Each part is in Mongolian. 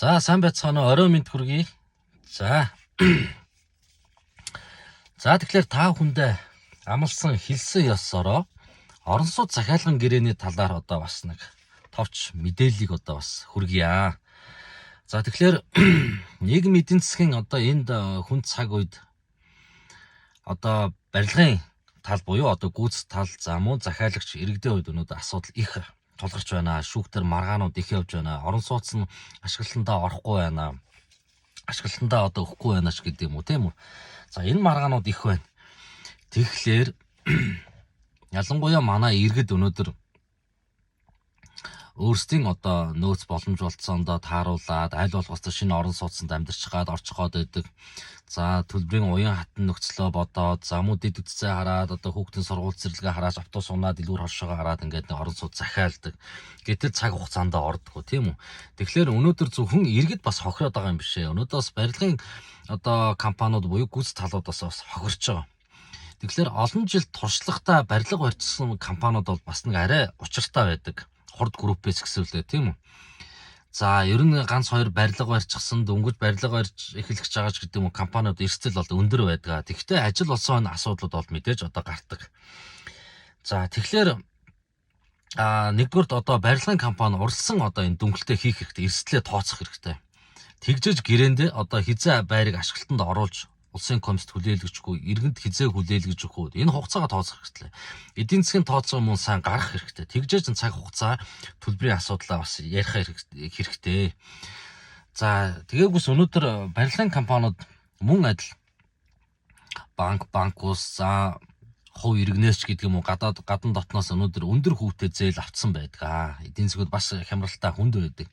За, сайн байцгаана уу? Орой мэнд хүргэе. За. За, тэгэхээр та бүхэндээ амласан хэлсэн ёсороо орон сууц захиалгын гэрээний талаар одоо бас нэг товч мэдээллийг одоо бас хүргье. За, тэгэхээр нийгэм эдийн засгийн одоо энд хүн цаг үед одоо барилгын тал буюу одоо гүйцэд тал, за мөн захиалагч иргэдийн хувьд өнөөдөр асуудал их тулгарч байна. Шүүхтэр маргаанууд их явж байна. Орон сууц нь ашиглалтандаа орохгүй байна. Ашиглалтандаа одоо өгөхгүй байна ч гэдэг юм уу, тийм үү? За, энэ маргаанууд их байна. Тэгэхээр ялангуяа манай иргэд өнөөдөр өөрсдийн одоо нөөц боломж болцоондоо тааруулаад аль болох бас шинэ орон сууцанд амьдарч гад орчих гээд байдаг. За, төлбөрийн уян хатан нөхцлөө бодоод, за мөн дэд үтцээ хараад, одоо хүүхдийн сургууль зэрлэгээ хараад, автобус унаад дэлгүүр хоршоогоо хараад ингээд нэг орон сууц захиалдаг. Гэтэл цаг хугацаанд ордгоо, тийм үү? Тэгэхээр өнөөдөр зөвхөн иргэд бас хохироод байгаа юм биш ээ. Өнөөдөр бас барилгын одоо компаниуд буюу гүйц талууд бас хохирч байгаа. Тэгэхээр олон жил туршлагатай барилга барьчихсан компаниуд бол бас нэг арай учиртай байдаг, хурд группээс гэсвэлээ, тийм үү? За, ер нь ганц хоёр барилга барьчихсан, дөнгөж барилга барьж эхлэх гэж байгаа ч гэдэг юм уу, компаниуд эрсдэл бол өндөр байдаг. Тэгэхдээ ажил болсон асуудлууд бол мэдээж одоо гардаг. За, тэгэхээр нэгдүгüрт одоо барилгын компани уралсан одоо энэ дүнгэлтээ хийх хэрэгтэй, эрсдлээ тооцох хэрэгтэй. Тэгжээж гэрээндээ одоо хизээ байрыг ашиглалтанд оруулж улсын комист хүлээлгэжгүй, иргэнд хизээ хүлээлгэж өгөх үү? Энэ хугацаагаа тооцох хэрэгтэй. Эдийн засгийн тооцоо мөн сайн гарах хэрэгтэй. Тэгжээж цаг хугацаа төлбөрийн асуудлаа бас ярих хэрэгтэй. За, тэгээгүйс өнөөдөр барилгын компаниуд мөн адил банк, банкус, за хувь иргэнээс ч гэдэг юм уу, гадаад гадна дотноос өнөөдөр өндөр хүүтэй зээл авцсан байдаг. Эдийн засгууд бас хямралтай хүнд байдаг.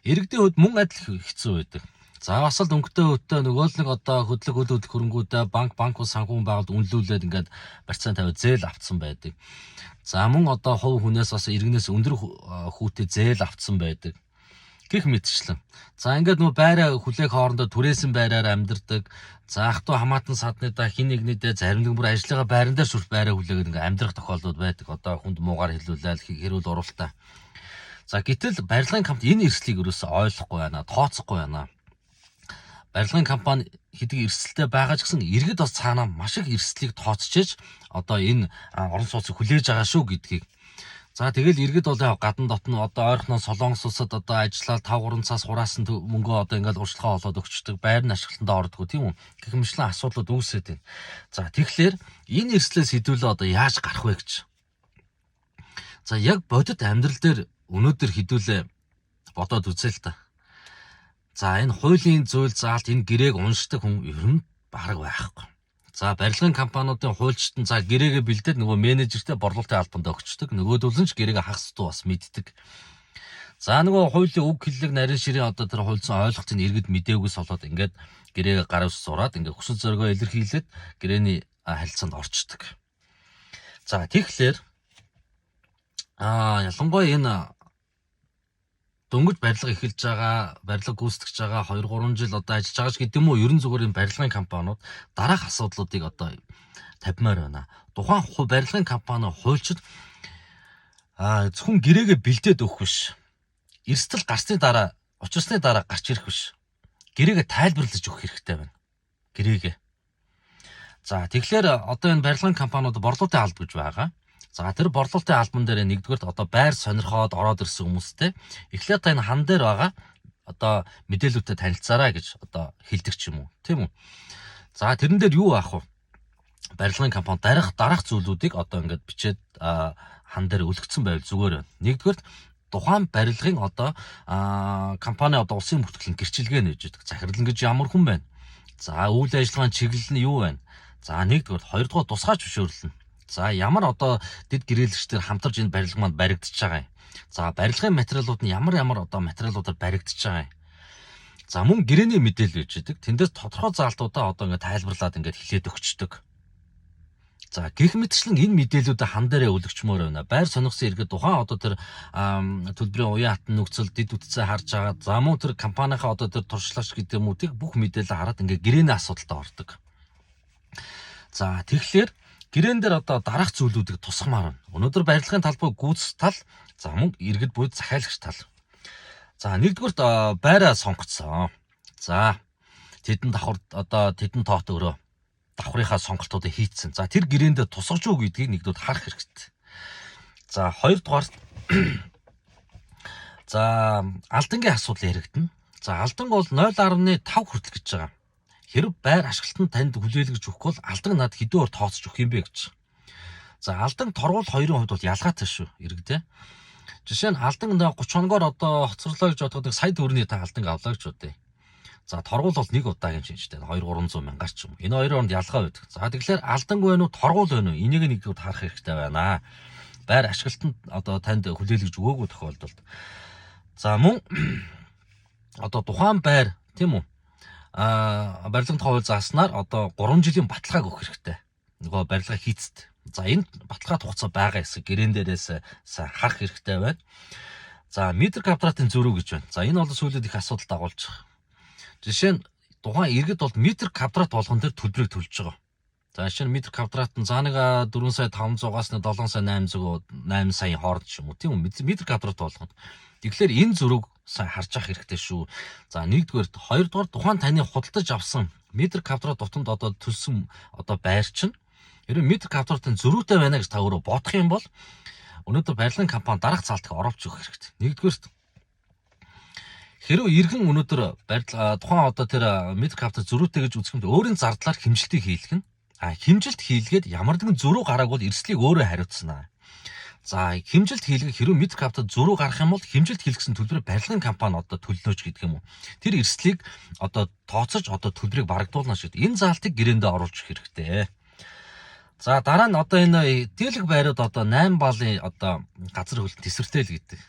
Иргэдийн хувьд мөн адил хэцүү байдаг. За, бас л өнгөтэй өвтөө нөгөө л нэг одоо хөдлөг хөл хөдлөх хөрөнгүүдээ банк, банк ус санхүүгийн байгуулалт үнэлүүлээд ингээд барьцаан тавиад зээл авцсан байдаг. За, мөн одоо хувь хүнээс бас иргэнээс өндөр хүүтэй зээл авцсан байдаг. Гэх мэтчлэн. За, ингээд нөгөө байраа хүлээх хоорондоо түрээсэн байраар амьдардаг. За, ах トゥ хамаатан садныдаа хин нэгнийдээ зарим нэг бүр ажлынхаа байран дээр шүрт байраа хүлээгээд ингээд амьдрах тохиолдлууд байдаг. Одоо хүнд муугаар хэлүүлээл хэрүүл уралтай. За, гэтэл барилгын компани энэ эрсдлийг ерөөсөй ойлгохгүй байна, тооцохгүй байна. Барилгын компани хэдий эрсдэлтэй байгаа ч гэсэн иргэд бас цаанаа маш их эрсдлийг тооцож одоо энэ орон сууцыг хүлээж байгаа шүү гэдгийг. За, тэгэл иргэд бол яг гадна дотно одоо ойрхоноо Солонгос улсад одоо ажиллаад 5 3 цаас хураасан мөнгөө одоо ингээл урьдчилгаа олоод өгчдөг, байр нь ашиглалтанд ордгоо, тийм үү? Гэх мэтлэн асуудлууд үүсээд байна. За, тэгэхээр энэ эрсдлээс хэдүүлээ одоо яаж гарах вэ гэж. За, яг бодит амьдрал дээр өнөөдөр хэдүүлээ бодоод үзээ л та. За, энэ хуулийн зүйл заалт, энэ гэрээг уншдаг хүн ер нь бараг байхгүй. За, барилгын компаниудын хуульчид нь за гэрээгээ бэлдээд нөгөө менежертэй борлуулалтын албанд өгчдөг. Нөгөөдөл нь ч гэрээгээ хагас дуу бас мэддэг. За, нөгөө хуулийн үг хэллэг, нарийн ширийн одоо тэр хуульцсан ойлголтыг иргэд мэдээгүйс болоод ингээд гэрээгээ гар ус зураад ингээд хүсэл зоригоо илэрхийлээд гэрээний харилцаанд орчдөг. За, тэгэхээр ялангуяа энэ дөнгөж барилга эхэлж байгаа, барилга гүйцэтгэж байгаа, 2 3 жил одоо ажиллаж байгаа ч гэдэг юм уу, ерөн зүгээр энэ барилгын компаниуд дараах асуудлуудыг одоо тавьмаар байна. Тухайн барилгын компани хуульчид зөвхөн гэрээгээ бэлдээд өгөх биш. Эрсдэл гарсны дараа, учирсны дараа гарч ирэх биш. Гэрээгээ тайлбарлаж өгөх хэрэгтэй байна. Гэрээгээ. За, тэгэхээр одоо энэ барилгын компаниуд борлуулалтын алба гэж байгаа. За, тэр борлуулалтын албан дээр нэгдүгээрт одоо байр сонирхоод ороод ирсэн хүмүүстэй эхлээд та энэ хан дээр байгаа одоо мэдээлэлтэй танилцаарай гэж одоо хэлдэг ч юм уу, тийм үү? За, тэрэн дээр юу аах вэ? Барилгын компани дарах дараах зүйлүүдийг одоо ингээд бичээд хан дээр өлгцсөн байвал зүгээр байна. Нэгдүгээрт тухайн барилгын одоо компани одоо улсын бүртгэлийн гэрчилгээ нэж идэг. Захирал нь гэж ямар хүн байна? За, үйл ажиллагааны чиглэл нь юу байна? За, нэгдүгээр, хоёрдугаар тусгай зөвшөөрлөн. За, ямар одоо дэд гэрээлэгчдэр хамтарч энэ барилга маань баригдаж байгаа юм. За, барилгын материалууд нь ямар ямар одоо материалуудаар баригдаж байгаа юм. За, мөн гэрээний мэдээлэл байж идэг. Тэндээс тодорхой заалтуудаа одоо ингээд тайлбарлаад ингээд хэлээд өгчдөг. За, гэх мэтчлэн энэ мэдээлүүдээ хан дээрээ өлгчмөр байна. Байр сонирхсан иргэд тухайн одоо тэр төлбөрийн уян хатан нөхцөл, дэд үтцээ харж байгаа. За, мөн тэр компанийнхаа одоо тэр туршлагач гэдэг юм уу, тэг бүх мэдээлэл хараад ингээд гэрээний асуудалтай ордог. За, тэгэхээр гэрээн дээр одоо дараах зүйлүүдийг тусгамаар байна. Өнөөдөр барилгын талбай гүйцэтгэх тал, за мөн иргэд буюу захиалагч тал. За, нэгдүгüрт байраа сонгоцсон. За, тэдэн давхар одоо тэдэн тоот өрөө давхрынхаа сонголтуудыг хийцсэн. За, тэр гэрээндээ тусгаж уу гэдгийг нэгдүгээр харах хэрэгтэй. За, хоёрдугаар, за, алдангийн асуудал яригдана. За, алданг бол 0.5 хүртэл гэж байгаа. Хэрв байр ашиглалтанд танд хүлээлгэж өгөхгүй бол алдан над хэдэн өөр тооцож өгөх юм бэ гэж. За, алдан торгуул хоёрын хувьд бол ялгаатай шүү, иргэдээ. Жишээ нь алдан 30 хоногоор одоо хоцорлоо гэж бодоход сая төгрөний та алданг авлаа гэж бодъё. За, торгуул бол нэг удаагийн шинжтэй 2 300 мянгаар ч юм. Энэ хоёрын хооронд ялгаа байдаг. За, тэгэхээр алданг байна уу, торгуул байна уу? Энийг нэгдүгээр харах хэрэгтэй байна. Байр ашиглалтанд одоо танд хүлээлгэж өгөөгүй тохиолдолд. За, мөн одоо тухайн байр, тийм үү? Барилгын тухай хууль зааснаар одоо 3 жилийн баталгааг өгөх хэрэгтэй. Нөгөө барилга хийцэд. За, энэ баталгаа хугацаа байгаа хэсэг гэрээн дээрээс сайн харах хэрэгтэй байна. За, метр квадратын зөрүү гэж байна. За, энэ бол сүүлд их асуудал дагуулж байгаа. Жишээ нь тухайн иргэд бол метр квадрат болгон дээр төлбөрийг төлж байгаа. За, жишээ нь метр квадрат нь за нэг 4 сая 500-аас 7 сая 800 8 сая хооронд ч юм уу, тийм үү, метр квадрат болгонд. Тэгэхээр энэ зөрүүг сайн харж авах хэрэгтэй шүү. За, нэгдүгээр, хоёрдугаар, тухайн таны худалдаж авсан метр квадрат тутамд одоо төлсөн одоо байр чинь ерөн метр квадратын зөрүүтэй байна гэж та өөрөө бодох юм бол өнөөдөр барилгын компани дараах заалтыг оруулж өгөх хэрэгтэй. Нэгдүгээрт, хэрвээ иргэн өнөөдөр барилга тухайн одоо тэр метр квадрат зөрүүтэй гэж үзэх юм өөрийн зардлаар хэмжилтийг хийлгэх нь. Хэмжилт хийлгээд ямар нэгэн зөрүү гарааг бол эрсдлийг өөрөө хариуцсанаа. За, хэмжилт хийлгэх хэрвээ метр квадрат зөрүү гарах юм бол хэмжилт хийлгэсэн төлбөрийг барилгын компани одоо төлнөөч гэдэг юм уу. Тэр эрсдлийг одоо тооцож одоо төлбөрийг барагдуулна шүү дээ. Энэ заалтыг гэрээндээ оруулж өгөх хэрэгтэй. За, дараа нь одоо энэ дийлэх байрууд одоо 8 баллын одоо газар хөлт төсвөртэй л гэдэг.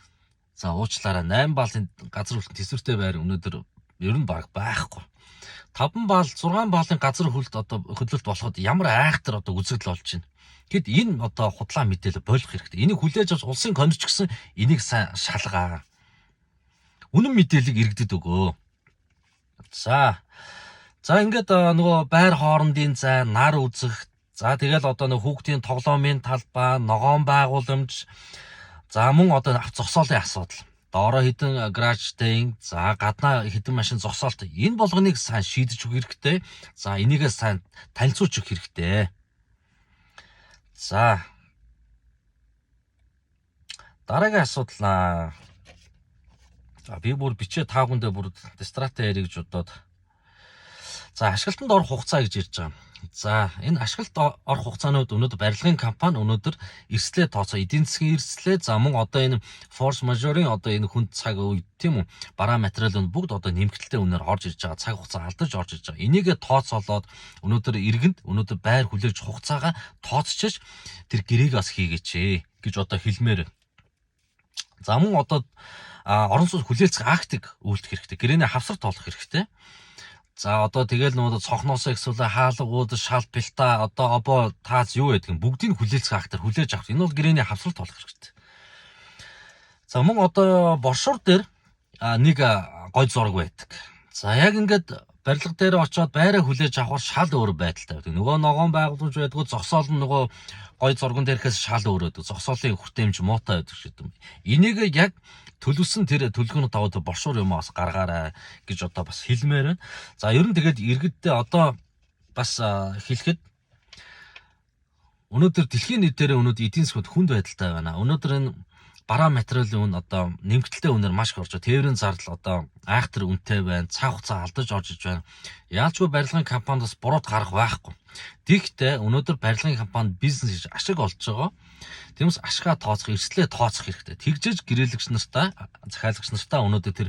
За, уучлаарай, 8 баллын газар хөлт төсвөртэй байр өнөөдөр ер нь баг байхгүй. 5 балл, 6 баллын газар хөлт одоо хөдлөлт болоход ямар айхтар одоо үзэгдэл болж байна. Тэгэд энэ одоо худлаа мэдээлэл болох хэрэгтэй. Энийг хүлээж авч улсын комисч гэсэн энийг сайн шалгаа. Үнэн мэдээллийг иргэдэд өгөө. За. За, ингээд нөгөө байр хоорондын зай, нар үзэх, за тэгэл одоо нөгөө хүүхдийн тоглоомын талбай, ногоон байгууламж, за мөн одоо авто зогсоолын асуудал. Доороо хэдэн гаражтай, за гаднаа хэдэн машин зогсоолт, энэ болгоныг сайн шийдэж өгөх хэрэгтэй. За, энийгээ сайн танилцуулж өгөх хэрэгтэй. За, дараагийн асуудал. За, би бүр бичээ та бүхэндээ бүр дистракт ярих гэж бодоод. За, ашиглалтанд орох хугацаа гэж ярьж байгаа. За, энэ ашиглалт орох хугацаанууд өнөөдөр барилгын компани өнөөдөр эрсдлээ тооцоо, эдийн засгийн эрсдлээ, за мөн одоо энэ force majeure-ын одоо энэ хүнд цаг үе, тийм үү, бараа материалууд бүгд одоо нэмэгдэлтэй үнээр орж ирж байгаа, цаг хугацаа алдаж орж ирж байгаа. Энийгээ тооцоолоод өнөөдөр иргэнд өнөөдөр байр хүлээж хугацаагаа тооцож тэр гэрээг бас хийгээч гэж одоо хэлмээр. За, мөн одоо орон сууц хүлээлцэх актыг үйлдэх хэрэгтэй. Гэрээний хавсар тоолох хэрэгтэй. За, одоо тэгэл нөгөө цохноосоо ихсүүлээ хаалгууд, шал, пилта, одоо обоо, тааз юу гэдэг юм бүгдийг хүлээлцэх актаар хүлээж авах. Энэ бол гэрээний хавсралт болох хэрэгтэй. За, мөн одоо боршуур дээр нэг гой зураг байдаг. За, яг ингээд барилга дээр очиод байраа хүлээж авахар шал өөр байдалтай байдаг. Нөгөө ногоон байгууламж байдгүй, зогсоол нь нөгөө гой зурган дээрхээс шал өөр байдаг. Зогсоолын хүртээмж муутай байдаг шиг юм. Энийг яг төлөвсөн тэр төлөвлөгөөний дагуу боршуур юм бас гаргаарай гэж одоо бас хэлмээр байна. За, ер нь тэгээд иргэддээ одоо бас хэлэхэд өнөөдөр дэлхийн нийтээр өнөөдөр эдийн засгууд хүнд байдалтай байна. Өнөөдөр энэ бараа материалын үн одоо нэмэгдэлтэй үнээр маш их орж байгаа. Тээврийн зардал одоо айхтар үнэтэй байна. Цаг хугацаа алдаж орж иж байна. Яалчгүй барилгын компаниас бурууд гарах байхгүй. Тэгэхдээ өнөөдөр барилгын компани бизнес хийж ашиг олж байгаа. Тиймээс ашгаа тооцох, эрсдлээ тооцох хэрэгтэй. Тэгжээж гэрээлэгч нартаа, захиалагч нартаа өнөөдөр тэр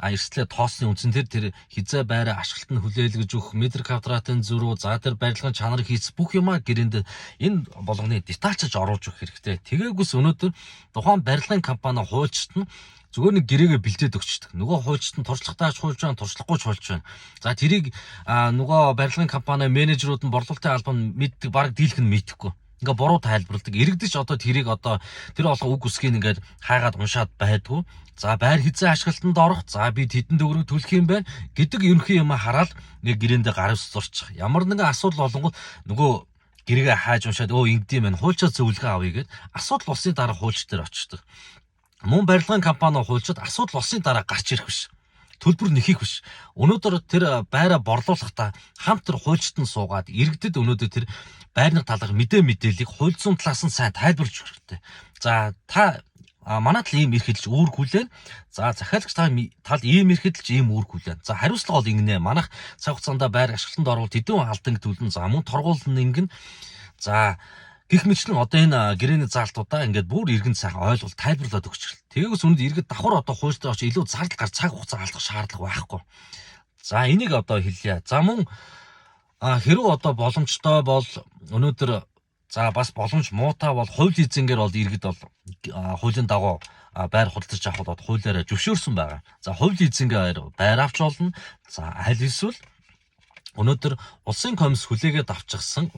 эрсдлээ тооцны үндсэн тэр тэр хизээ байраа ашиглалт нь хүлээлгэж өгөх, метр квадратын зөрүү, за тэр барилгын чанар хийц бүх юмаа гэрээнд энэ болгоныг детальчилж оруулж өгөх хэрэгтэй. Тэгээгүйс өнөөдөр тухайн барилгын компани хуульчт нь зүгээр нэг гэрээгээ бэлдээд өгчдөг. Нөгөө хуульчт нь туршлагатай ч хуульч байна, туршлагагүй ч хуульч байна. За, тэрийг нөгөө барилгын компани менежерүүд нь, борлуулалтын албан мэддэг, бараг дийлэх нь мэдэхгүй. Ингээ буруу тайлбарладаг. Иргэдэж одоо тэрийг одоо тэр болго үг үсгийг ингээд хайгаад уншаад байдгүй. За, байр хизээ ашиглалтанд орох, за би тэдэн төгрөг төлөх юм байна гэдэг ерөнхий юм хараад нэг гэрээндээ гар ус зурчих. Ямар нэгэн асуудал болонгууд нөгөө гэрээгээ хайж уншаад өө ингэдэм байх, хуульчаа зөвлөгөө авъя гэд асуудал болсны дараа хуульч дээр очдог. Мөн барилгын компани хуульчид асуудал болсны дараа гарч ирэх биш. Төлбөр нэхэх биш. Өнөөдөр тэр байраа борлуулахдаа хамт тэр хуульчид нь суугаад иргэдэд өнөөдөр тэр байрны талаарх мэдээллийг хууль зүйн талаас нь сайн тайлбарлаж өгөх хэрэгтэй. За та манай тал ийм эрх хэлж үүрэг хүлээн. За захиалагч тал ийм эрх хэлж ийм үүрэг хүлээн. За хариуцлага бол ингэнэ. Манайх цаг хугацаанд байр ашиглалтанд оруулалт хэдэн алдан төлнө. За мөн торгуулна ингэнэ. За гэх мэтлэн одоо энэ гэрээний заалтуудаа ингээд бүр иргэн сайхан ойлголт тайлбарлаад өгч хэрэг. Тэгээс үүнд иргэд давхар одоо хуультай очиж илүү зардал гар цаг хугацаа алдах шаардлага байхгүй. За энийг одоо хэлье. За мөн хэрв одоо боломжтой бол өнөөдөр за бас боломж муутай бол хууль эзэнгээр бол иргэд бол хуулийн дагуу байр худалдаж авах бол хуулиараа зөвшөөрсөн байгаа. За хууль эзэнгээр байр авч болно. За аль эсвэл өнөөдөр улсын комисс хүлээгээд авчихсан.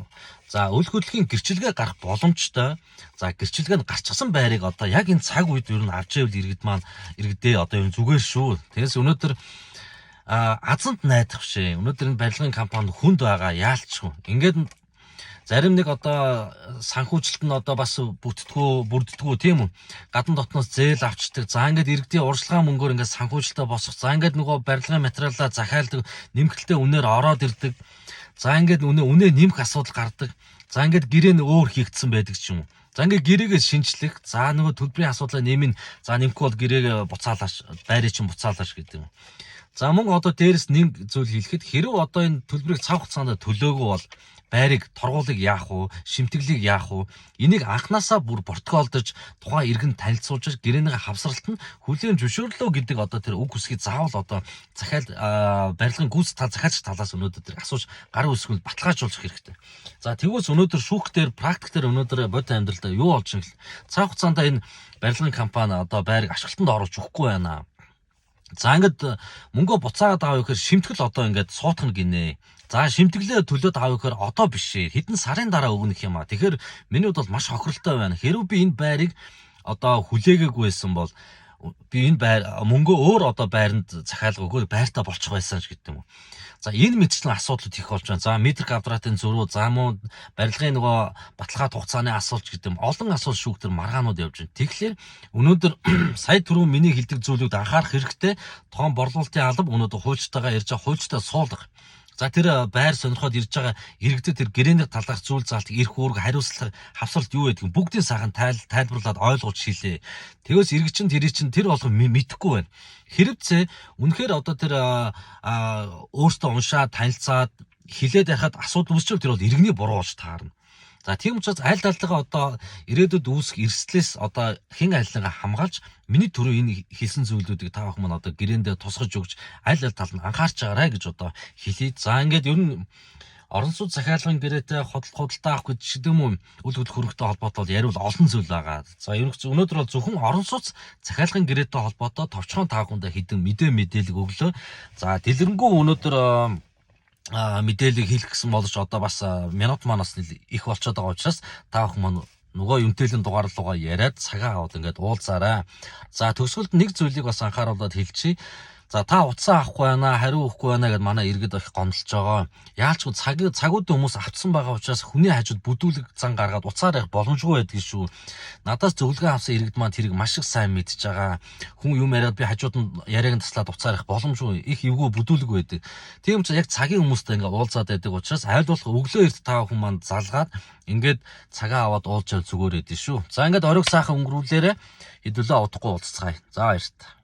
За үл хөдлөхийн гэрчилгээ гарах боломжтой. За гэрчилгээ нь гарчихсан байрыг одоо яг энэ цаг үед ер нь авч ивэл иргэд маань иргэдээ одоо ер нь зүгээр шүү. Тэгээс өнөөдөр азанд найдах биш. Өнөөдөр энэ барилгын компани хүнд байгаа яалчгүй. Ингээд зарим нэг одоо санхүүжилт нь одоо бас бүтдгүү, бүрддгүү тийм үү? Гадна дотноос зээл авчдаг. За ингээд иргэдийн урьдчилгаа мөнгөөр ингээд санхүүжилтээ босгох. За ингээд нөгөө барилгын материалаа захиалдаг, нэмэгдэлтэй үнээр ороод ирдэг. За ингээд үнэ нэмэх асуудал гардаг. За ингээд гэрээ нь өөр хийгдсэн байдаг ч юм уу. За ингээд гэрээгээ шинжлэх. За нөгөө төлбөрийн асуудлаа нэмэн. За нэмэхгүй бол гэрээгээ буцаалааш, байрыг чинь буцаалааш гэдэг юм. За мөн одоо дээрэс нэг зүйл хэлэхэд хэрв одоо энэ төлбөрийг цаг хугацаанд төлөөгүй бол байрыг торгуулыг яах вэ? Шимтгэлийг яах вэ? Энийг анханасаа бүр протоколдож тухайн иргэн танилцуулж гэрээнийхээ хавсралт нь хүлээн зөвшөөрлөө гэдэг одоо тэр үг үсгийг заавал одоо захиал барилгын гүйцэтгэх захиалч талаас өнөөдөр тэр асууж гар үсгэл баталгаажуулах хэрэгтэй. За тэгвээс өнөөдөр шүүх дээр практик дээр өнөөдөр бодит амьдралдаа юу болж байгаа юм цаг хугацаанд энэ барилгын компани одоо байрыг ашиглалтанд оруулж өгөхгүй байна. За ингээд мөнгөө буцаагаад авах гэхээр шимтгэл одоо ингээд суутгана гинэ. За шимтгэлээ төлөөд авах гэхээр одоо биш ээ. Хэдэн сарын дараа өгнөх юм а. Тэгэхээр миний хувьд бол маш хохиролтой байна. Хэрв би энэ байрыг одоо хүлээгээгүй байсан бол би энэ байр мөнгөө өөр одоо байранд захиалга өгөөр байртаа болчих байсан ч гэдэг юм уу. За энэ мэтчлэн асуудлууд их болж байна. За метр квадратын зөрүү, за мөн барилгын нөгөө баталгаа хугацааны асуулт гэдэг юм. Олон асуулт шүүх төр маргаанууд явж байна. Тэгэхээр өнөөдөр сая түрүү миний хэлдэг зүйлүүд анхаарах хэрэгтэй. Тоон борлуулалтын алба өнөөдөр хуульчтайгаа ярьж байгаа хуульчтай суулгах. За тэр байр сонирхоод ирж байгаа иргэдэд тэр гэрээний талаарх зүйл заалт, эрх үүрэг, хариуцлага, хавсралт юу гэдгийг бүгдийн сайхан тайлбарлаад ойлгуулж шилээ. Тэгээс иргэд чинь тэрий чинь тэр болгон мэдэхгүй байна. Хэрвцээ үнэхээр одоо тэр өөртөө уншаад танилцаад хилээд байхад асуудал үүсчвэл тэр бол иргэний буруу болж таарна. За тийм учраас аль талтайгаа одоо ирээдүйд үүсэх эрсдлээс одоо хэн альнгаа хамгаалж миний түрүү энэ хэлсэн зүйлүүдийг та бүхэн маань одоо гэрээндээ тусгаж өгч аль аль тал нь анхаарч байгаарай гэж одоо хэлье. За ингээд ер нь орон сууц захиалгын гэрээтэй худалдаа авах гэж гэдэг юм уу үл хөдлөх хөрөгтэй холбоотой бол яриул олон зүйл байгаа. За ерөнхийдөө өнөөдөр бол зөвхөн орон сууц захиалгын гэрээтэй холбоотой товчхон та бүхэндээ хэдэн мэдээлэл өглөө. За дэлгэрэнгүй өнөөдөр мэдээллийг хэлэх гэсэн боловч одоо бас минут манаас их болчиход байгаа учраас та бүхэн маань нөгөө юмтэйлийн дугаар руугаа яриад цагаа аваад ингээд уулзаарай. За төгсгөлд нэг зүйлийг бас анхааруулад хэлчихье. За та утсаа авахгүй байна, хариу өгөхгүй байна гэд манай иргэд их гомдолж байгаа. Яалчгүй цагуудын хүмүүс автсан байгаа учраас хүний хажууд бүдүүлэг зан гаргаад утсаар явах боломжгүй байдаг шүү. Надаас зөвлөгөө авсан иргэд маань тэрийг маш их сайн мэдж байгаа. Хүн юм яриад би хажууд нь яриаг нь таслаад утсаар явах боломжгүй. Их эвгүй бүдүүлэг байдаг. Тийм учраас яг цагийн хүмүүстэй ингээ уулзаад байдаг учраас аль болох өглөө эрт та хүн маань залгаад ингээд цагаа аваад уулзаад зүгээр байдэн шүү. За ингээд оройг сайхан өнгөрүүлээрэ хэдүүлээ удахгүй уулзцгаая. За баяртай.